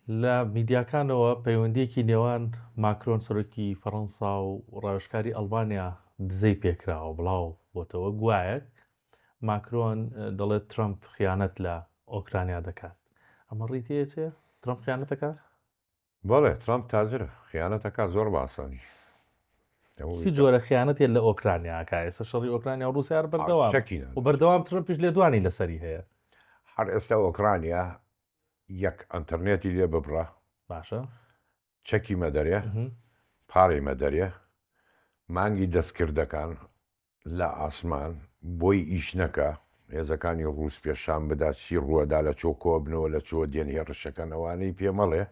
لە میدیاکانەوە پەیوەندییەکی نێوان ماکرۆن سەرۆکی فەڕەنسا و ڕاوێژکاری ئەڵمانیا دزەی پێکراوە بڵاو بۆتەوە گوایە ماکرۆن دەڵێت ترەمپ خیانەت لە ئۆکرانیا دەکات ئەمە ڕیتەیە چێ ترەمپ خیانەت دەکات؟ بەڵێ ترەمپ تاجرە خیانەت ئەکات زۆر بە ئاسانی. چی جۆرە خیانەتێ لە ئۆکرانیا ئەکا ئێستا شەڕی ئۆکرانیا و ڕووسیا هەر بەردەوامە و بەردەوام ترەمپیش لێدوانی لەسەری هەیە. هەر ئێستا ئۆکرانیا یەک ئەنتەرنێتی لێ ببڕە. باشە. چەکی مەدەرێ، پارەی مەدەرێ، مانگی دەستکردەکان لە ئاسمان بۆی ئیش نەکا، هێزەکانی ڕووس پێشان بدا چی ڕووەدا لە چۆ کۆبنەوە لە چۆ دێن هێڕشەکەن ئەوانەی پێ مەڵێ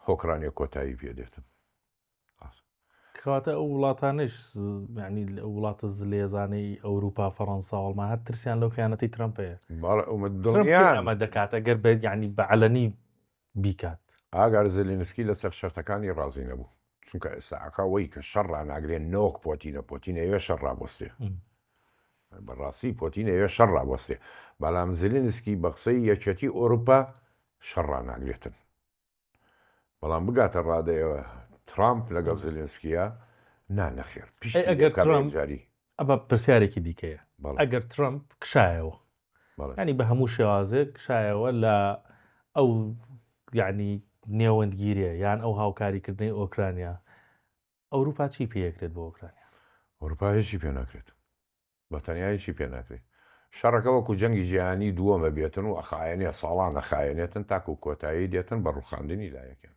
هۆکرانیا کۆتایی پێ دێتن. کەواتە ئەو وڵاتانەیش یانی ئەو وڵاتە زلێزانەی ئەوروپا فەڕەنسا و ئەڵمان هەر ترسیان لەو خیانەتی ترەمپ هەیە. بەڵێ ئەومە ترەمپ کەی دڵنیان. ئەمە دەکات ئەگەر بە یانی بە عەلەنی بیکات؟ ئاگار زێلینسکی لەسەر شەرتەکانی ڕازی نەبوو چونکە ئێستا ئەکا وەی کە شەڕ ڕاناگرێ نەوەک پۆتینە پۆتین ئەیەوێ شەڕ ڕابوەستێ بەڕاستی پۆتین ئەیەوێ شەڕ ڕابوەستێ بەڵام زێلینسکی بە قسەی یەکێتی ئەوروپا شەڕ ڕاناگرێتن بەڵام بگاتە ڕادەیەوە ترامپ لەگەڵ زێلێنسکیە نا نەخێر پشتی ئەگەر ترامپ جاری ئەمە پرسیارێکی دیکەیە ئەگەر ترامپ کشایەوە ینی بە هەموو شێوازێک کشایەوە لە ئەو یعنی نێوەندگیریە یان ئەو هاوکاریکردنەی ئۆکرانیا ئەوروپا چی پێکرێت بۆ ئۆکرانیا؟ ئەوروپا هیچی پێ ناکرێت بە تەنیا هیچی پێ ناکرێت. شەڕەکە وەکو جەنگی جیهانی دووەمە بێتن و ئەخایەنێ ساڵان ئەخایەنێتن تاکو کۆتایی دێتن بە ڕوخاندنی لایەکیان.